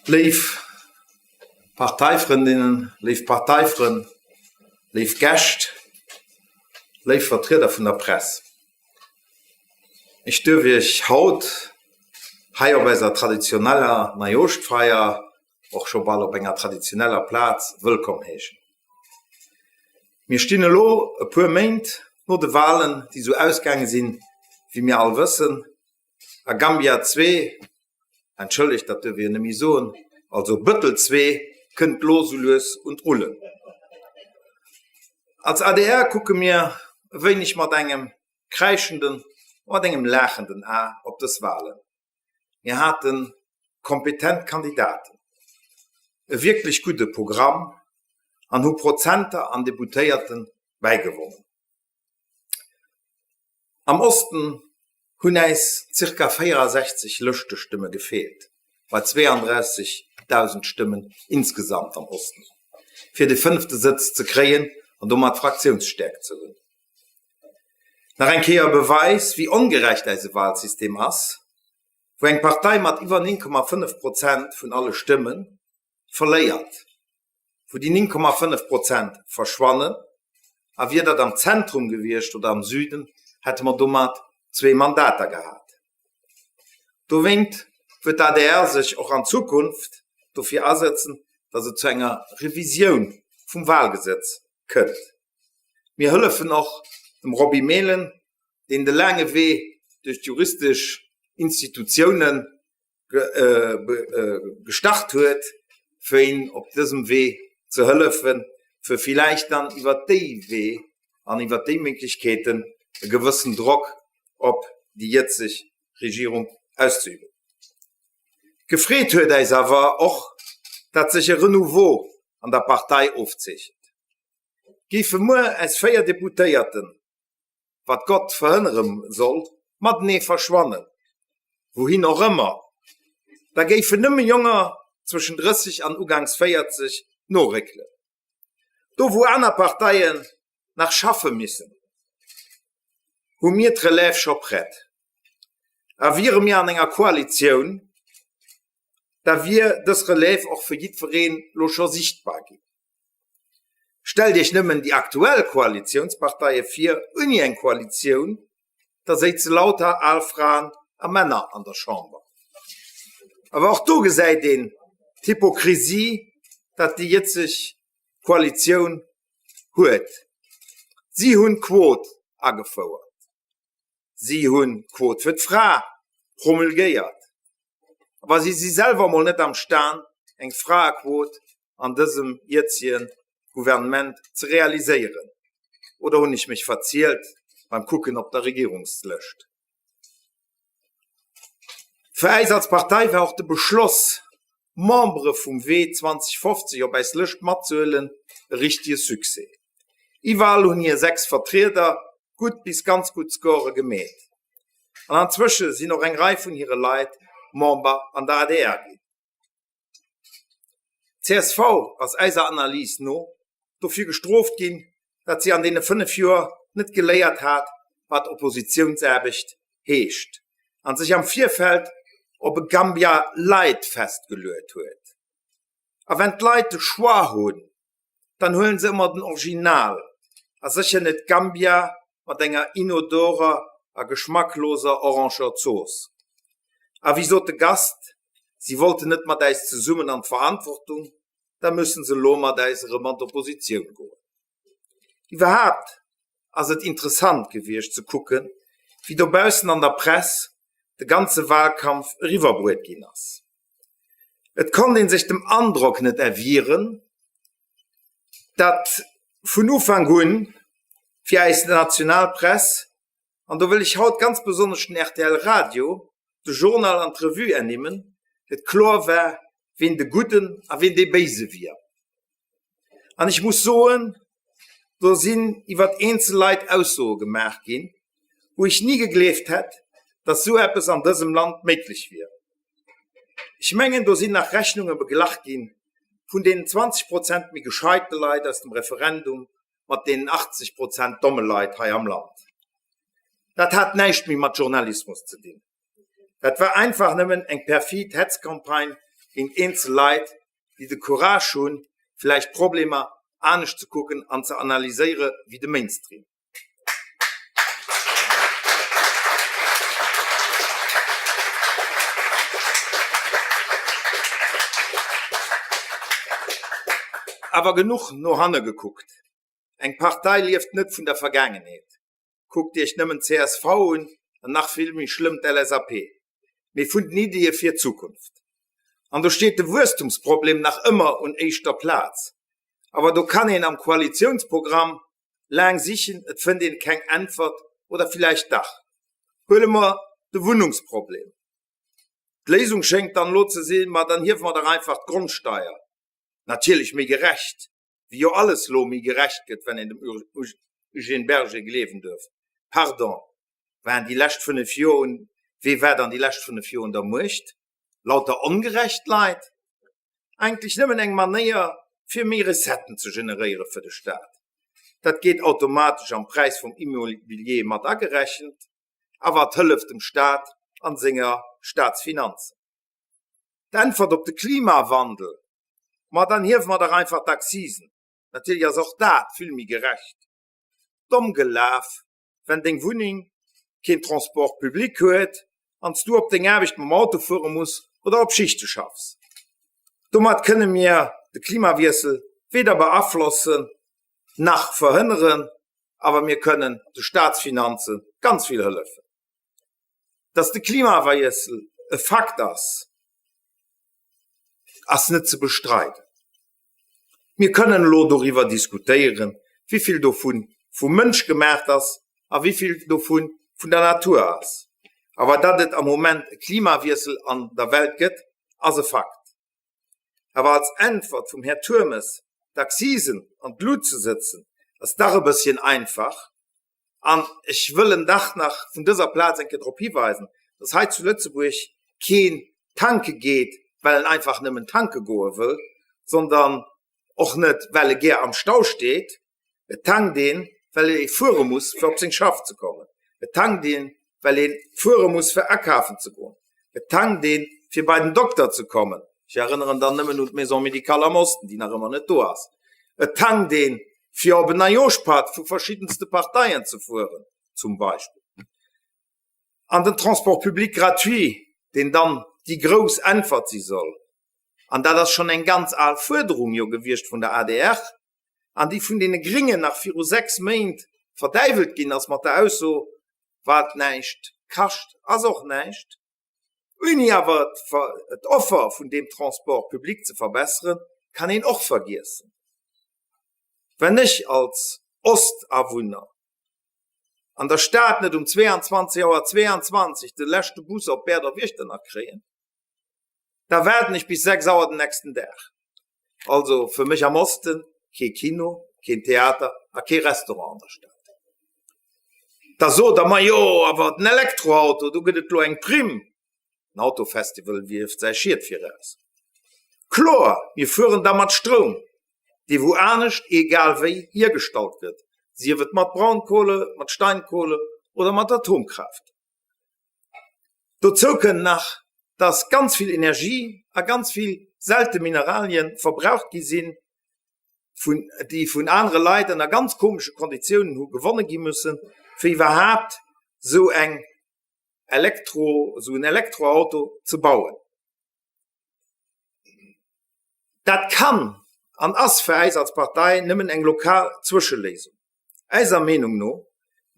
Léif Parteifrëndinnen, léif Parteifrënn, léif Gäscht, léif Vertrieder vun der Press. Ech duerf Iech haut hei op eiser traditioneller Neijooschtfeier, och scho bal op enger traditioneller Plaz, wëllkomm heeschen. Mir stinn elo e puer Méint no de Walen, déi esou ausgaange sinn, wéi mir all wëssen, a Gambia 2, entschëllegt, dat duerf ee jo net méi soen, also Bëttel 2 kënnt lo sou lues un d'Rullen. Als adr kucke mir e wéineg mat engem kräischenden a mat engem laachenden A op dës Walen. Mir hate kompetent Kandidaten, e wierklech gudde Programm an hu Prozenter an Deputéierte bäigewonnen. Am Osten hunn äis zirka 64 Lëschtestëmme gefeelt, bei 32.000 Stëmmen insgesamt am Osten, fir de fënnefte Sëtz ze kréien an domat Fraktiounsstäerkt ze hunn. Nach eng Kéier e Beweis, wéi ongerecht äise Wahlsystem ass, wou eng Partei mat iwwer 9,5 Prozent vun alle Stëmme verléiert, wou déi 9,5 Prozent verschwannen, a wier dat am Zentrum gewiescht oder am Süden, hätte mer domat zwee Mandater gehat. Dowéint wëllt d'ADR sech och an Zukunft dofir asëtzen, datt et zu enger Revisioun vum Wahlgesetz kënnt. Mir hëllefen och dem Roby Mehlen, deen de laange Wee duerch d'juristesch Institutiounen gestart huet, fir een op dësem Wee ze hëllefen, fir villäicht dann iwwert déi Wee an iwwert déi Méiglechkeeten e gewëssen Drock op déi jëtzeg Regierung auszeüben. Gefreet huet äis awer och, dat sech e Renouveau an der Partei ofzeechent. Géife muer äis 4 Deputéierten wat Gott verhënnere soll, matenee verschwannen, wouhin och ëmmer, da géifen nëmme Jonger zwëschen 30 an ugangs 40 noréckelen. Do wou aner Parteien nach schaffe missen, hu mir d'Relève scho prett. A wiere mir an enger Koalitioun, da wier dës Relève och fir jiddwereen lo scho sichtbar ginn. Stellt Iech nëmmen déi aktuell Koalitiounsparteie vir ouni eng Koalitioun, da séize lauter al Fraen a Männer an der Chamber. Awer och do gesäit een d'Hypokrisie, dat déi jëtzeg Koalitioun huet. Si hunn d'Quot agefouert. Si hunn d'Quot fir d'Fra promulgéiert, awer si si selwer emol net am Stan, eng Fraequot an dësem jëtzege Gouvernement ze realiséieren. Oder hunn ech mech verzielt beim Kucken op der Regierungslëscht? Fir äis als Partei war och de Beschloss, Membere vum Wee 2050 op äis Lëscht matzehuelen, e richtige Succès. Iwwerall hunn hir 6 Vertrieder gutt bis ganz gutt Score gemeet. An anzwësche sinn och eng Rei vun hire Leit Member an der adr ginn. Csv ass eiser Analys no dofir gestrooft ginn, datt si an deene 5 Joer net geléiert hat, wat Oppositiounsaarbecht heescht an sech am Virfeld op e Gambia Light festgeluet huet. A wenn d'Leit de Choix hunn, dann huelen se ëmmer den Original a sécher net Gambia mat enger inodorer a geschmackloser oranger Zooss. A wéi sot de Gast, si wollten net mat äis zesummen an d'Verantwortung, da müssen se elo mat äis erëm an d'Oppositioun goen. Iwwerhaapt ass et interessant gewiescht ze kucken, wéi dobaussen an der Press de ganze Wahlkampf eriwwerbruet ginn ass. Et konnt ee sech dem Androck net erwieren, datt vun Ufank un fir eis national Press, an do wëll ech haut ganz besonnesch den rtl Radio, de Journal an d'Revue ernimmen, et kloer war, ween de Gudden a ween dee Béise wier. An ech muss soen, do sinn iwwert eenzel Leit Aussoe gemaach ginn, wou ech ni gegleeft hätt, datt esou eppes an dësem Land méiglech wier. Ech mengen, do sinn nach Rechnunge beglach gi vun deenen 20 Prozent méi gescheite Leit aus dem Referendum mat deenen 80 Prozent domme Leit hei am Land. Dat hat näischt méi mat Journalismus ze dinn. Dat war einfach nëmmen eng perfid Hetzcampagne. géint eenzel Leit, déi de Courage hunn, vläicht Problemer anescht ze kucken an ze analyséiere wéi de Mainstream. Awer genuch no hanne gekuckt. Eng Partei lieft net vun der Vergaangenheet. Kuckt Iech nëmmen d'CSV un an nach vill méi schlëmm d'LSAP. Mee vun den Iddie fir d'Zukunft. An do steet de Wuesstumsproblem nach ëmmer un éischter Plaz. Awer do kann een am Koalitiounsprogramm laang sichen, et fënnt een keng Äntwert, oder villäicht dach. Huele mer de Wunnungsproblem. D'Léisung schéngt dann elo ze sinn, ma dann hiewe mer dach einfach d'Grondsteier. Natierlech méi gerecht, wéi jo alles lo méi gerecht gëtt, wann een dem Eugène Berger gleewen duerf. Pardon, waren déi lescht 5 Joer un, wee war dann déi lescht 5 Joer un der Muecht? Lauter ongerecht Leit? Eigentlech nëmmen eng Manéier fir méi Recetten ze generéiere fir de Staat. Dat geet automatesch am Präis vum Immobilier mat agerechent, awer et hëlleft dem Staat an senger Staatsfinanzen. D'Äntwert op de Klimawandel? Ma dann hiewe mer dach einfach d'Accisen. Natierlech ass och dat vill méi gerecht. Domm gelaf, wenn deng Wunneng keen Transport public huet an s du op deng Aarbecht mam Auto fuere muss oder op Schichte schaffs. Domat kënne mir de Klimawiessel weder beaflossen nach verhënneren, awer mir kënnen de Staatsfinanze ganz vill hëllefen. Dass de Klimawiessel e Fakt ass, ass net ze bestreiden. Mir kënnen elo doriwwer diskutéieren, wéi vill dovu vum Mënsch gemaacht ass a wéi vill dovu vun der Natur ass. Awer datt et am Moment e Klimawiessel an der Welt gëtt, ass e Fakt. Awer als Äntwert vum Här Turmes d'Accisen an d'Lut ze sëtzen, ass dach e bësschen einfach. An ech wëll en dach nach vun dëser Plaz eng Kéier drop hiweisen, dass hei zu Lëtzebuerg keen tanke geet, well en einfach nëmmen tanke goe wëll, sondern och net, well e gär am Stau steet. Et tankt een, well ee fuere muss, fir op seng Schaff ze kommen. Et tankt een, well ee fuere muss, fir akafen ze goen. Et tankt een, fir bei den Dokter ze kommen. Ech erënneren dann nëmmen un d'Maison médicale am Osten, déi nach ëmmer net do ass. Et tankt een, fir op en Neijoschpatt vu verschiddenste Parteien ze fueren, zum Beispill. An den Transport public gratuit, deen dann déi grouss Äntwert si soll, an dat ass schonn eng ganz al Fuerderung jo gewiescht vun der adr, an déi vun deene Gringen nach viru 6 Méint verdäiwelt ginn ass mat der Ausso, Wat näischt kascht, ass och näischt, ouni awer d'Offer vun deem Transport public ze verbesseren, kann een och vergiessen. Wenn ech als Ostawunner an der Stad net um 22 Auer 22 de leschte Bus op Bäerdorf-Iechternach kréien, da waarden ech bis 6 Auer den nächsten Dag. Also fir mech am Osten kee Kino, keen Theater a kee Restaurant an der Stad. Da sot der, majo awer den Elektroauto, do gëtt et lo eng Primm. Den Autofestival wierft säi Schiet viraus. Kloer, mir fueren da mat Stroum, dee wou anescht egal wéi hiergestallt gëtt, sief et mat Braunkohle, mat Steinkohle oder mat Atomkraaft. Dozou kënnt nach, dass ganz vill Energie a ganz vill selte Mineralien verbraucht gi sinn, vun, déi vun anere Leit ënner ganz komesche Konditiounen hu gewonne gi mussen, fir iwwerhaapt esou eng Elektro, esou en Elektroauto ze bauen. Dat kann an ass fir äis als Partei nëmmen eng lokal Zwëscheléisung. Eiser Meenung no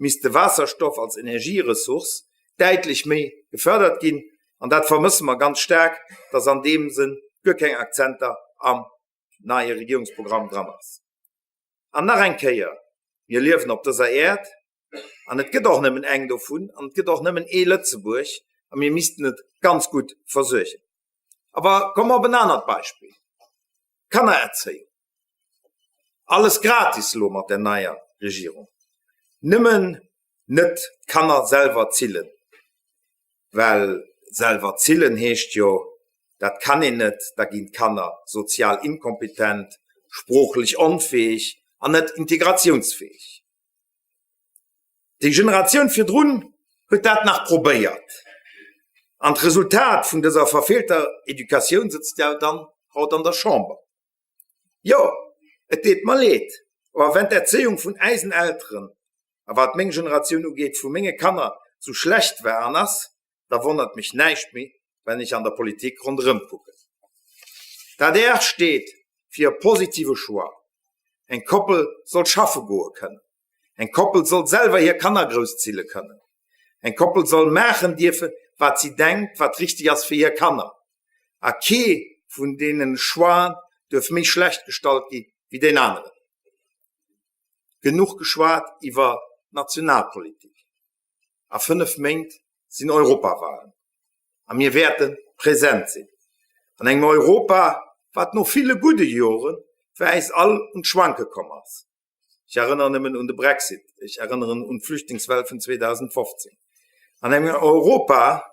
misst de Waasserstoff als Energieressource däitlech méi gefërdert ginn an dat vermësse mer ganz staark, dass an deem Sënn guer keng Akzenter am neie Regierungsprogramm dran ass. An nach eng Kéier, Mir liewen op dëser Äerd an et gëtt och nëmmen eng dovun an et gëtt och nëmmen ee Lëtzebuerg a mir missten et ganz gutt versuergen. Awer komme mer op en anert Beispill, Kannererzéiung. Alles gratis elo mat der neier Regierung. Nëmmen net d'Kanner selwer zillen, well selwer zillen heescht jo, dat kann een net, da ginn d'Kanner sozial inkompetent, sproochlech onfäeg an net integratiounsfäeg. Déi Generatioun virdrun huet dat nach probéiert. An d'Resultat vun dëser verfeelter Educatioun sëtzt jo dann haut an der Chamber. Jo, et deet mer leed, awer wenn d'Erzéiung vun äisen Elteren, a wat meng Generatioun ugeet, vu menge Kanner, sou schlecht war an ass, da wonnert mech näischt méi, wenn ech an der Politik ronderëm kucken. D'adr steet fir e positive Choix. Eng Koppel soll schaffe goe kënnen. Eng Koppel soll selwer hir Kanner grousszille kënnen. Eng Koppel soll maachen dierfen, wat si denkt, wat richteg ass fir hir Kanner. A kee vun deene Choixen duerf méi schlecht gestallt gi wéi deen aneren. Genuch geschwat iwwer Nationalpolitik. A 5 Méint sinn Europawahlen a mir wäerte present sinn an engem Europa, wat no ville gudde Jore fir äis all un d'Schwanke komm ass. Ech erënneren nëmmen un de Brexit, ech erënneren un d'Flüchtlingswell vun 2015. An engem Europa,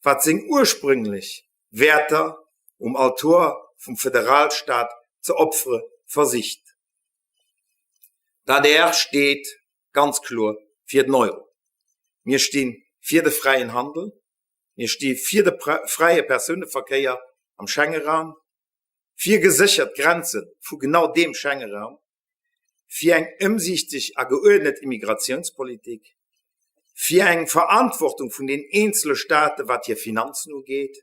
wat seng ursprünglech Wäerter um Altor vum Föderalstaat ze opfere versicht. D'adr steet ganz kloer fir den Euro. Mir sti fir de fräien Handel, mir sti fir de fräie Persouneverkéier am Schengeraum, fir geséchert Grenze vu genau deem Schengeraum, fir eng ëmsiichteg a geuerdnet Immigratiounspolitik, fir eng Verantwortung vun den eenzele Staate wat hir Finanzen ugeet,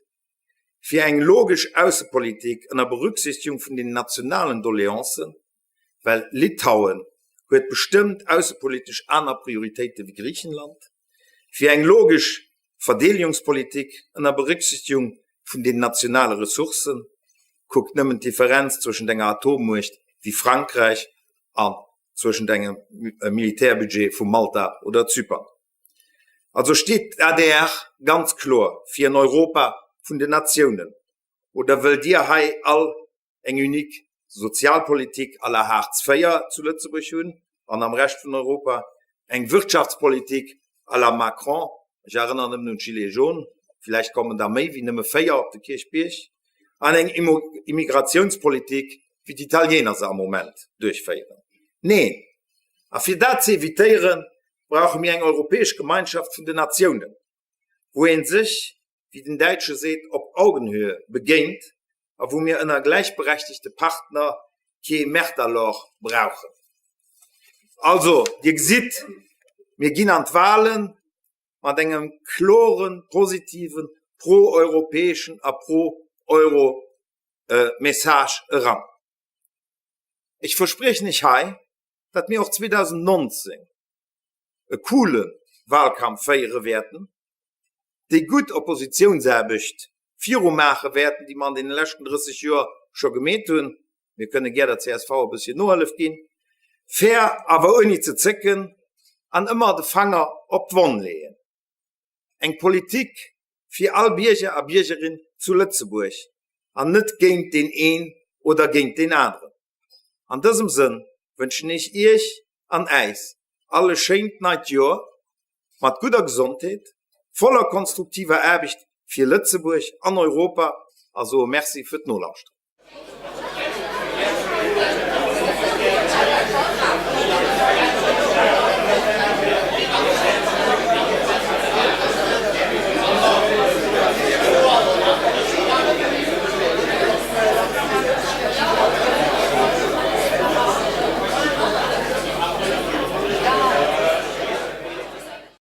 fir eng logesch Aussepolitik ënner Berücksichtigung vun den nationalen Doleancen, well Litauen huet bestëmmt aussepolitesch aner Prioritéite wéi Griichenland, fir eng logesch Verdeelungspolitik ënner Berücksichtigung vun den nationale Ressourcen, kuckt nëmmen d'Differenz zwëschent enger Atommuecht wéi Frankräich an zwëschent engem Militärbudget vu Malta oder Zypern. Also steet d'ADR ganz kloer fir en Europa vun den Natiounen, oder wëllt Dir hei all eng unique Sozialpolitik à la Hartz IV zu Lëtzebuerg hunn an am Rescht vun Europa eng Wirtschaftspolitik à la Macron, ech erënneren nëmmen un d'Gilets jaunes, villäicht kommen der méi wéi nëmme 4 op de Kierchbierg, an eng Immigratiounspolitik wéi d'Italiener se am Moment duerchféieren. Neen, a fir dat ze evitéieren, brauche mir eng europäesch Gemeinschaft vun den Natiounen, wou ee sech, wéi den Däitsche seet, op Augenhöhe begéint a wou mir ënner gläichberechtegte Partner kee Mertalor brauchen. Also, Dir gesitt, mir ginn an d'Wahlen mat engem kloren, positiven, pro-europäeschen a pro-euro Message eran. Ech verspriechen Iech hei, datt mir och 2019 e coole Wahlkampf féiere wäerten, déi gutt Oppositiounsaarbecht virumaache wäerten, déi mer an deene leschten 30 Joer scho gemeet hunn, mir kënne gär der csv e bësschen Nohëllef ginn, fair awer ouni ze zécken an ëmmer de Fanger op d'Wonn leeën. Eng Politik fir all Bierger a Biergerin zu Lëtzebuerg an net géint deen een oder géint deen aneren. An dësem Sënn wënschen ech Iech an äis all e schéint neit Joer mat gudder Gesondheet, voller konstruktiver Aarbecht fir Lëtzebuerg an Europa a soe Merci fir d'Nolauschteren.